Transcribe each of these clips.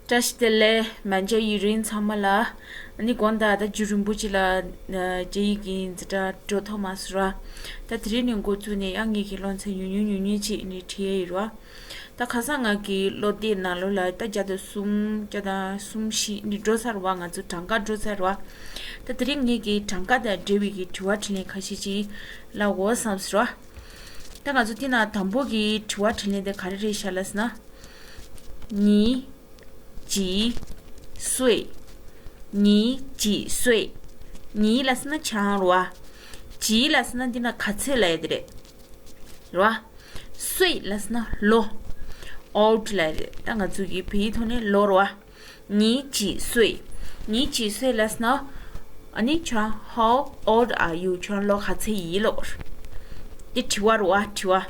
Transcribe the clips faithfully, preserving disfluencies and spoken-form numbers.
བཀྲ་ཤིས་བདེ་ལེགས། མན་ཇ་ཡུན་རིང་ཚང་མ་ལ། ཨ་ནི་དགོངས་དག་ད་རྒྱུན་རིང་པོ་ཅིག་ལ་ཨ་རྒྱ་ཡིག་གི་འཛིན་གྲྭ་འགྲོ་ཐུབ་མ་སོང་ར། ད་དེ་རིང་ནས་འགོ་བཙུགས་ནས་ཡང་ངེད་ཀྱི་སློབ་ཚན་ཉུང་ཉུང་ཉུང་ཉུང་ཅིག་ནས་ཁྲིད་ཡས་ཡོད་ར། ད་ཁ་སང་ང་གི་སློབ་དེབ་ནང་ལོགས་ལ་ད་བརྒྱ་དང་གསུམ་བརྒྱ་དང་གསུམ་བཞི་ནས་འགྲོ་ཚར་བ། ང་ཚོ་གྲངས་ཀ་འགྲོ་ཚར་བ། ད་དེ་རིང་ངེད་ཀྱི་གྲངས་ཀ་དང་འབྲེལ་བའི་གི་དྲི་བ་དྲིས་ལན་ཁ་ཤས་ཅིག་ལབ་དགོས་བསམ་སོང་ར། ད་ང་ཚོ་དེ་ནང་དང་པོ་གི་དྲི་བ་དྲིས་ལན་དེ་ག་རེ་རེད་ཤག་ལབ་ཟེར་ན། ཉིས་ཅིག་སུའེ། ཉིས་ཅིག་སུའེ། ཉིས་ལབ་ཟེར་ན་ཁྱེད་རང་རེད་བ། ཅིག་ལབ་ཟེར་ན་འདི་ན་ག་ཚོད་ལབ་ཡ་དེ་རེད། རེད་བ། སུའེ་ལབ་ཟེར་ན་ལོ། old ལབ་ཡ་རེད། ད་ང་ཚོ་གི་བོད་ཡིག་ཐོག་ནས་ལོ་རེད་བ། ཉིས་ཅིག་སུའེ། ཉིས་ཅིག་སུའེ་ལབ་ཟེར་ན། ཨ་ནི་ཁྱོད་རང་how old are you? ཁྱོད་རང་ལོ་ག་ཚོད་ཡིན་ལབ། དེ་དྲི་བ་རེད་བ། དྲི་བ།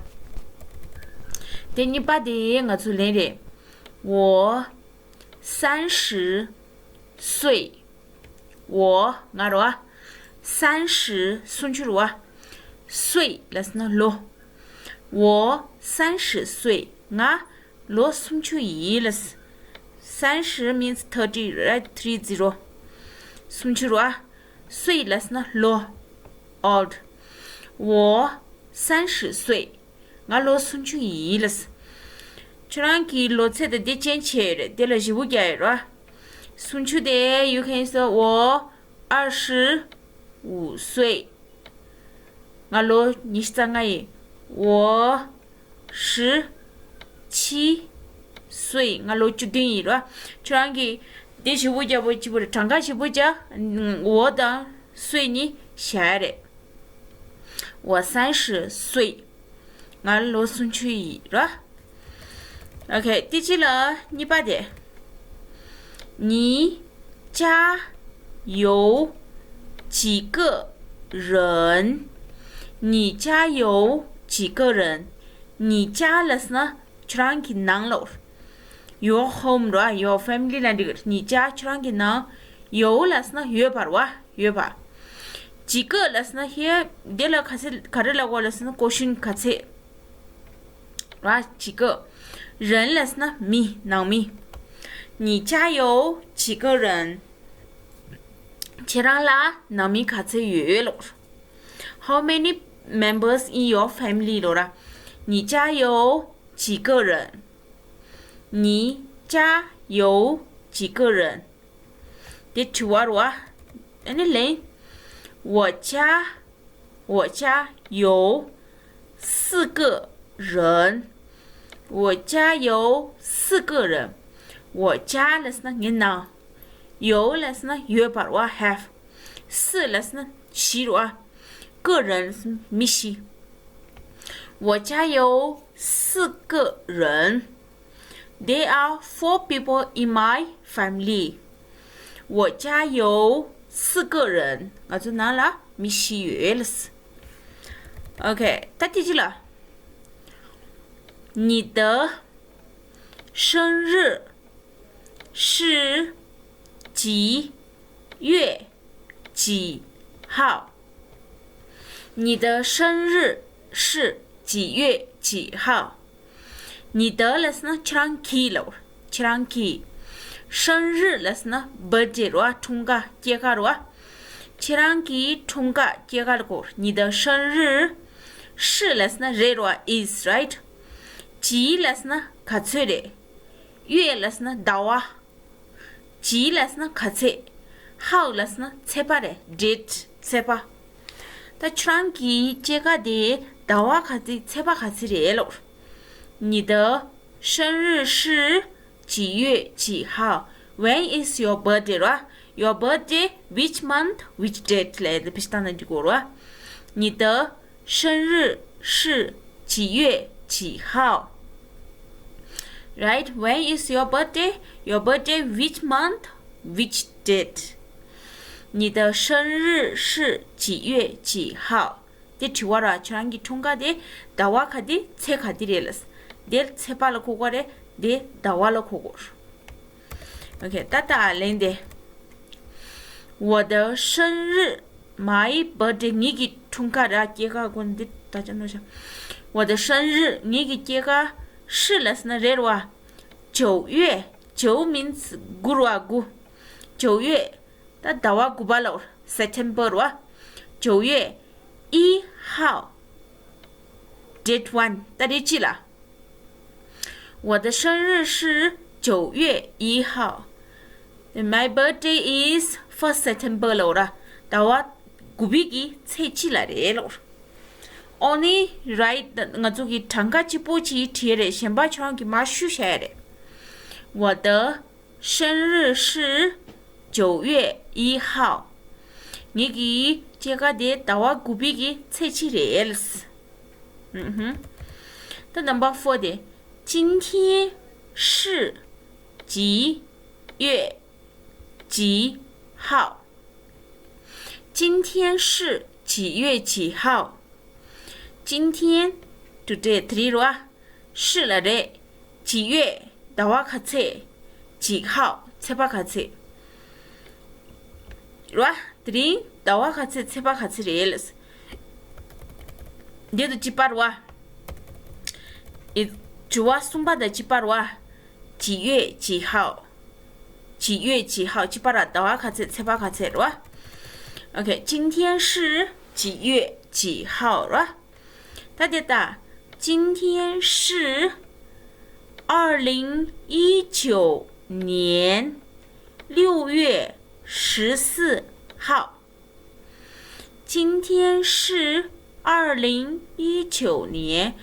དེ་གཉིས་པ་དེ་ང་ཚོ་ལན་རེད། 我三十岁། 我ང་རེད་བ། 三十སུམ་ཅུ་རེད་བ། 岁ལབ་ཟེར་ན་ལོ། 我三十岁། ང་ལོ་སུམ་ཅུ་ཡིན་ལབ། 三十 means thirty, right? Three zero. སུམ་ཅུ་རེད་བ། 岁ལབ་ཟེར་ན་ལོ། old. 我三十岁། ང་ལོ་སུམ་ཅུ་ཡིན་ལབ། ཁྱོད་རང་གི་ལོ་ཚད་དང་དེ་ཅན་བྱས་ཡོད་རེད། དེ་ལ་བཞི་པོ་རྒྱག་ཡོད་རེད་བ། སུམ་ཅུ་དེ་you can say 我二十五岁། ང་ལོ་ཉི་ཤུ་རྩ་ལྔ་ཡིན། 我十七岁། ང་ལོ་བཅུ་བདུན་ཡིན་རེད་བ། ཁྱོད་རང་གི་དེ་བཞི་པོ་རྒྱག་པོ་གཅིག་པོ་རེད། གྲངས་ཀ་བཞི་པོ་རྒྱག 我དང་岁གཉིས་བཞག་ཡ་རེད། 我三十岁། ང་ལོ་སུམ་ཅུ་ཡིན་ར། Okay, དེ་རྗེས་ལ་གཉིས་པ་དེ། 你家有几个人？你家有几个人？你家ལབ་ཟེར་ན་ཁྱོད་རང་གི་ནང་ལོ། Your home ར། Your family ལ་འགྲིག 你家ཁྱོད་རང་གི་ནང་། 有ལབ་ཟེར་ན་ཡོད་པ་ར་བ། ཡོད་པ། 几个ལབ་ཟེར་ན་here དེ་ལ་ག་ཚད་ག་རེ་ལབ་དགོས་ལབ་ཟེར་ན་ཀོ་ཤིན་ག་ཚད་ར། 几个། 人ལབ་ཟེར་ན་མི། ནང་མི། 你家有几个人？ཁྱེད་རང་ལ་ནང་མི་ག་ཚད་ཡོད་ལོ། How many members in your family ལོ་ར། 你家有几个人？你家有几个人？དེ་དྲི་བ་རེད་བ། ཨ་ནི་ལན། 我家，我家有四个人。我家有四个人。我家ལབ་ཟེར་ན་ངའི་ནང་། 有ལབ་ཟེར་ན་ཡོད་པ་རེད་བ། have། 四ལབ་ཟེར་ན་བཞི་རེད་བ། 个人ལབ་ཟེར་ན་མི་བཞི། 我家有四个人。There are four people in my family. 我家有四个人。ང་ཚོ་ནང་ལ་མི་བཞི་ཡོད་ལབ། Okay, ད་དེ་ཅི་ལ། 你的生日是几月几号？你的生日是几月几号？ 你的ལབ་ཟེར་ན་ཁྱེད་རང་གི་ལབ། ཁྱེད་རང་གི། 生日ལབ་ཟེར་ན་birthday རེད་བ། འཁྲུངས་སྐར་སྐྱེས་སྐར་རེད་བ། ཁྱེད་རང་གི་འཁྲུངས་སྐར་སྐྱེས་སྐར་ལ་གོ། 你的生日། 是ལབ་ཟེར་ན་རེད་རེད་བ། is, right? 几ལབ་ཟེར་ན་ག་ཚོད་རེད། 月ལབ་ཟེར་ན་ཟླ་བ། 几ལབ་ཟེར་ན་ག་ཚད། 号ལབ་ཟེར་ན་ཚེས་པ་རེད། date ཚེས་པ། ད་ཁྱེད་རང་གི་སྐྱེས་སྐར་དེ་ཟླ་བ་ག་ཚད་ཚེས་པ་ག་ཚད་རེད་ལབ། 你的生日是几月几号？ When is your birthday ར། Your birthday which month, which date ལབ་ཡ་དེ་བེད་སྤྱོད་བཏང་ན་འགྲིག་གོ་ར། 你的 生日是几月几号？ Right? When is your birthday? Your birthday which month? Which date? 你的生日是几月几号？ དེ་དྲི་བ་ར། ཁྱེད་རང་གི་འཁྲུངས་སྐར་དེ་ཟླ་བ་ག་དེ་ཚེས་ག་དེ་རེད་ལབ། དེ་ཚེས་པ་ལ་གོ་དགོས་རེད། དེ་ཟླ་བ་ལ་གོ་དགོས། Okay, ད་ལྟ་ལན་དེ། 我的生日，my birthday ངེད་ཀྱི་འཁྲུངས་སྐར་ར། སྐྱེས་སྐར་གོ་འདི་ད་ཅི་ནོ་ཤ། 我的生日ངེད་ཀྱི་སྐྱེས་སྐར། 是ལབ་ཟེར་ན་རེད་ར་བ། 九月九号九 means དགུ་རེད་བ། དགུ། 九月། ད་ཟླ་བ་དགུ་པ་ལ། September རེད་བ། 九月一号། date one། ཏ་རིག་གཅིག་ལ། 我的生日是九月一号། My birthday is first September ལ། འོ་ར། ཟླ་བ་དགུ་པའི་གི་ཚེས་གཅིག་ལ་རེད་ལ། Only write the- ང་ཚོ་གི་གྲངས་ཀ་གཅིག་པོ་གཅིག་བྲིས་རེད། གཞན་པ་ཁྱོད་རང་གིས་མར་བཤུས་བཞག་ཡ་རེད། 我的生日是九月一号། ངེད་ཀྱི་སྐྱེས་སྐར་དེ་ཟླ་བ་དགུ་པའི་གི་ཚེས་གཅིག་རེད། ཨུ་ཧུམ། ད་number four དེ། 今天是几月几号། 今天是几月几号། 今天། today། དེ་རིང་རེད་བ། 是ལ་རེད། 几月། ཟླ་བ་ག་ཚོད། 几号། ཚེས་པ་ག་ཚོད། རེད་བ། དེ་རིང་ཟླ་བ་ག་ཚོད། ཚེས་པ་ག་ཚོད་རེད། འདི་དང་གཅིག་པ་རེད་བ། ཨེ། དྲི་བ་གསུམ་པ་དང་གཅིག་པ་རེད་བ། 几月几号། 几月几号། གཅིག་པ་ར། ཟླ་བ་ག་ཚོད། ཚེས་པ་ག་ཚོད་རེད་བ། Okay། 今天是几月几号རེད་བ། ད་དེ་ལྟ། 今天是二零一九年六月十四号。 今天是二零一九年。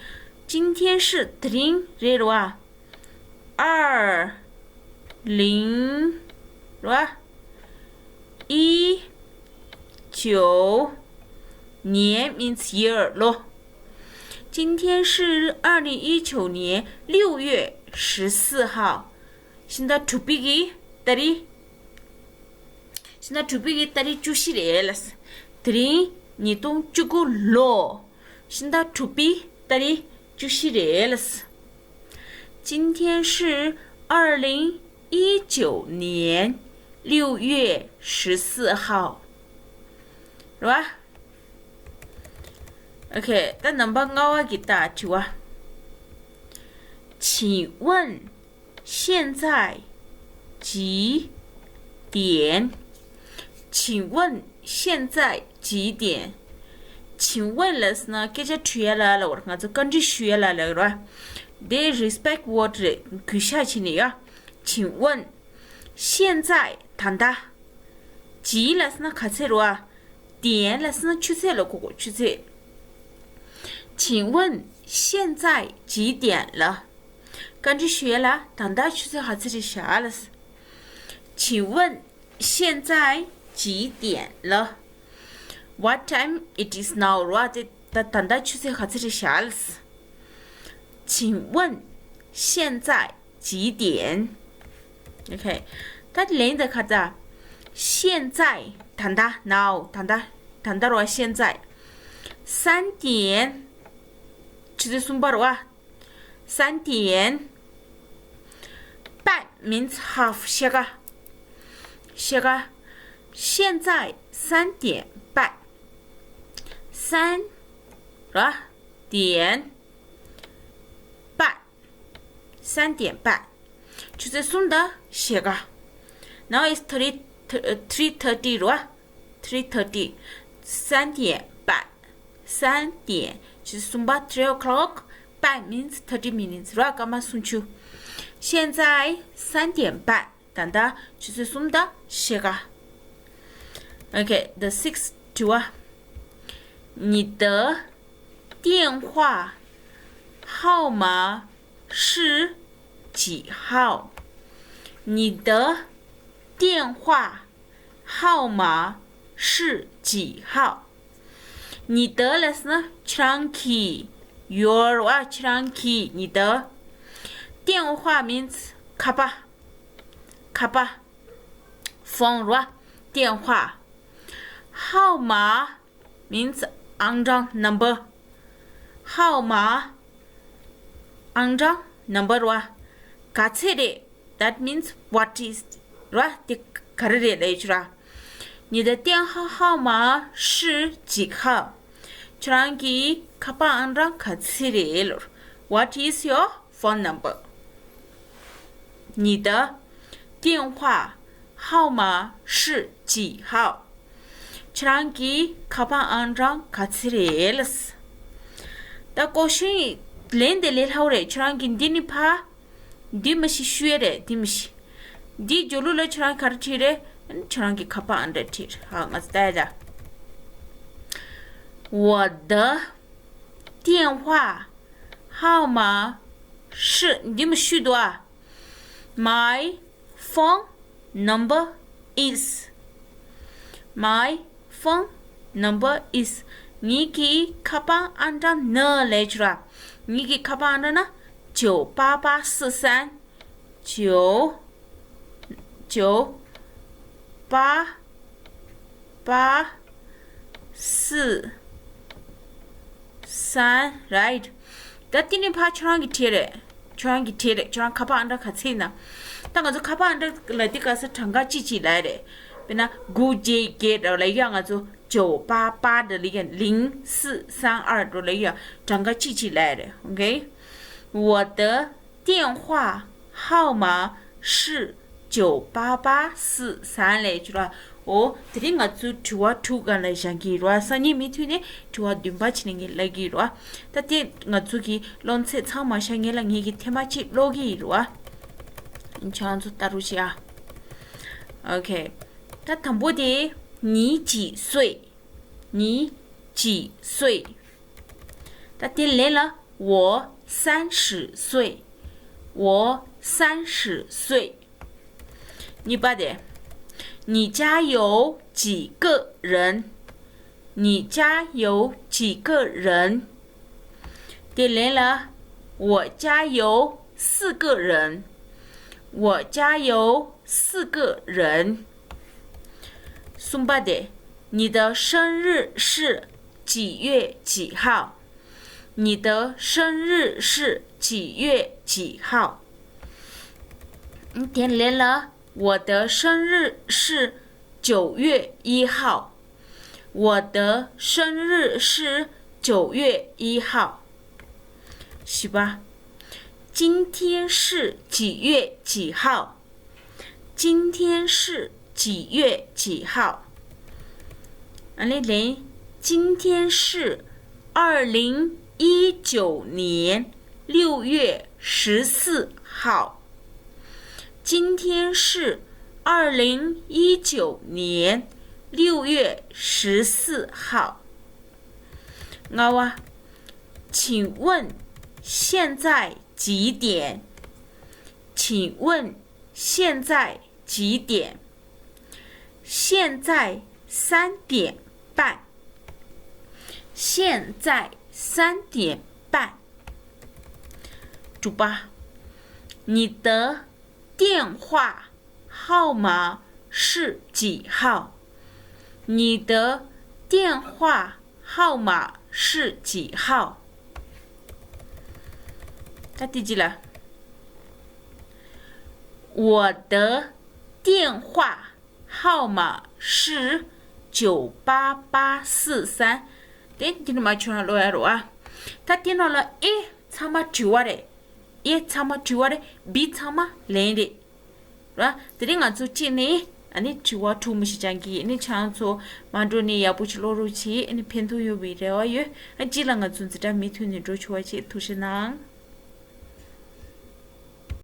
今天是དེ་རིང་རེད་བ། 二零རེད་བ། 一九年 means year ལོ། 今天是二零一九年六月十四号。 ཕྱི་ཟླ་དྲུག་པའི་གི་ཏ་རིག་ཕྱི་ཟླ་དྲུག་པའི་གི་ཏ་རིག་བཅུ་བཞི་རེད་ལ། དེ་རིང་ཉིས་སྟོང་བཅུ་དགུ་ལོ། ཕྱི་ཟླ་དྲུག་པའི་ཏ་རིག་བཅུ་བཞི་རེད་ལ། 今天是二零一九年六月十四号。 རེད་བ། Okay། ད་number ལྔ་པ་གི་ད་དྲི་བ། 请问 现在几点？请问现在几点？ 请问ལབ་ན་སྐད་ཆ་དྲི་ཡ་ལ་ལབ་པ་རེད། ང་ཚོ་བཀའ་འདྲི་ཞུ་ཡ་ལ་ལབ་པ་རེད། དེ་respect word རེད། གུས་ཞབས་བྱས་ནས་ཡ། 请问 现在། ད་ལྟ། 几ལབ་ན་ག་ཚོད་རེད་བ། 点ལབ་ན་ཆུ་ཚོད་ལ་གོ་དགོས། ཆུ་ཚོད། 请问现在几点了？ བཀའ་འདྲི་ཞུ་ཡ་ལ། ད་ལྟ་ཆུ་ཚོད་ག་ཚོད་རེད་ཤག་ལ། 请问现在几点了？ What time it is now རེད་བ། དེ་ད་ད་ལྟ་ཆུ་ཚོད་ག་ཚོད་རེད་ཤག་ལ། 请问现在几点？ Okay། ད་ལན་ད་ག་ད། 现在། ད་ལྟ། now། ད་ལྟ། ད་ལྟ་རེད་བ། 现在། 三点། ཆུ་ཚོད་གསུམ་པ་རེད་བ། 三点半means half ཕྱེད་ཀ་ཕྱེད་ཀ 现在三点半 三ར 点半 三点半 ཆུ་ཚོད་གསུམ་དང་ཕྱེད་ཀ Now it's three, three thirty ར། three thirty 三点半 三点 ཆུ་ཚོད་གསུམ་པ three o'clock 半 means thirty minutes ར། སྐར་མ་སུམ་ཅུ 现在三点半 ད་ལྟ་ཆུ་ཚོད་གསུམ་དང་ཕྱེད་ཀ Okay, the sixth དྲི་བ། 你的电话号码是几号？你的电话号码是几号？ 你的ལབ་ན་ཁྱེད་རང་གི། your ར། ཁྱེད་རང་གི། 你的电话 means ཁ་པར། ཁ་པར། phone ར། 电话 号码 means ཨང་གྲངས། number 号码 ཨང་གྲངས། number ར། ག་ཚད་རེད། that means what is ར། དེ་ག་རེ་རེད་ལབ་ཡོད་ར། 你的电话号码是几号？ ཁྱེད་རང་གི་ཁ་པར་ཨང་གྲངས་ག་ཚད་རེད་ལོ། What is your phone number? 你的电话号码是几号？ ཁྱེད་རང་གི་ཁ་པར་ཨང་གྲངས་ག་ཚོད་རེད་ལགས། ད་ཀོ་ཤིན་ལན་དེ་ལས་སླ་བོ་རེད། ཁྱེད་རང་གི་འདི་ནི་ཕ། འདི་མི་ཤེས་ཤུ་ཡ་རེད། འདི་མི་ཤེས། འདིའི་རྒྱབ་ལོགས་ལ་ཁྱེད་རང་ག་རེ་བྲིས་རེད། ཁྱེད་རང་གི་ཁ་པར་ཨང་གྲངས་བྲིས། ཧ་ང་ཚོ་ལྟ་ཡ་ད། 我的电话号码是 འདི་མི་ཤེས་འདུག་ཨ། My phone number is. My phone number is. ངེད་ཀྱི་ཁ་པར་ཨང་གྲངས་ནི་ལས་བྱུང་ར། ངེད་ཀྱི་ཁ་པར་ཨང་གྲངས་ནི་九八八四三。 九，九，八，八，四，三，right。 ད་དེ་ནི་ཕ་ཁྱོད་རང་གི་གྲས་རེད། ཁྱོད་རང་གི་གྲས་རེད། ཁྱོད་རང་ཁ་པར་ཨང་གྲངས་ག་ཚད་ཡིན་ན། ད་ང་ཚོ་ཁ་པར་ཨང་གྲངས་ལ་དེ་ག་ས་གྲངས་ཀ་གཅིག་གཅིག་ལབ་རེད། དཔེར་ན་དགུ་བརྒྱད་བརྒྱད་འདྲ་ལབ་ཡ། ང་ཚོ་九八八འདྲ་ལབ་ཡ། 零四三二འདྲ་ལབ་ཡ། གྲངས་ཀ་གཅིག་གཅིག་ལབ་རེད། ཨོ་ཁེ། 我的 电话号码是九八八四三 ལས་བྱུང་ར། ཨོ། དེ་རིང་ང་ཚོའི་དྲི་བ་དྲུག་སྒང་ལ་བཞག་གི་ར། སང་ཉིན་མུ་མཐུད་ནས་དྲི་བ་བདུན་པ་བྱས་ནས་ངས་ལབ་ཀྱི་ར། ད་དེ་ང་ཚོ་གི་སློབ་ཚན་ཚང་མ་བཞག་ངེས་ལ་ངེད་ཀྱི་ཐེངས་མ་གཅིག་ཀློག་གི་ཡིན་ར། ཁྱེད་རང་ཚོ་ལྟ་རོགས་བྱེད་ཨ། ཨོ་ཁེ། ད་དང་པོ་དེ། 你几岁། 你几岁། ད་དེ་ལན་ལ། 我三十岁། 我三十岁། གཉིས་པ་དེ། 你家有几个人། 你家有几个人། དེ་ལན་ལ། 我家有四个人། 我家有四个人། གསུམ་པ་དེ། 你的生日是几月几号། 你的生日是几月几号？ དེ་ལན་ལ། 我的生日是九月一号། 我的生日是九月一号。 བཞི་པ། 今天是几月几号། 今天是几月几号？ ཨ་ནི་ལན། 今天是二零一九年六月十四号། 今天是二零一九年六月十四号。 ལྔ་པ། 请问现在几点？ 请问现在几点？ 现在三点半。 现在三点半。 དྲུག་པ། 你的电话号码是几号？ 你的电话号码是几号？ ད་དེ་རྗེས་ལ། 我的电话号码是九八八四三。 དེ་འདི་ནི་མ་ཁྱོད་རང་ཀློག་ཡ་རོགས་ཨ། ད་དེ་ནང་ལ་ཨེ་ཚང་མ་དྲི་བ་རེད། ཨེ་ཚང་མ་དྲི་བ་རེད། བི་ཚང་མ་ལན་རེད། ར། དེ་རིང་ང་ཚོ་གཅིག་ནས་ཨ་ནི་དྲི་བ་དྲུག་མི་ཞིག་སྦྱང་གི་ཡིན། ཨ་ནི་ཁྱེད་རང་ཚོ་མ་འགྲོ་ནས་ཡག་པོ་ཞིག་ཀློག་རོགས་བྱེད། ཨ་ནི་ཕན་ཐོགས་ཡོང་བའི་རེ་བ་ཡོད། ཨ་གཅིག་ལ་ང་ཚོ་འཛིན་གྲྭ་མུ་མཐུད་ནས་འགྲོ་ཆོག་པ་བྱེད། ཐུགས་རྗེ་གནང་།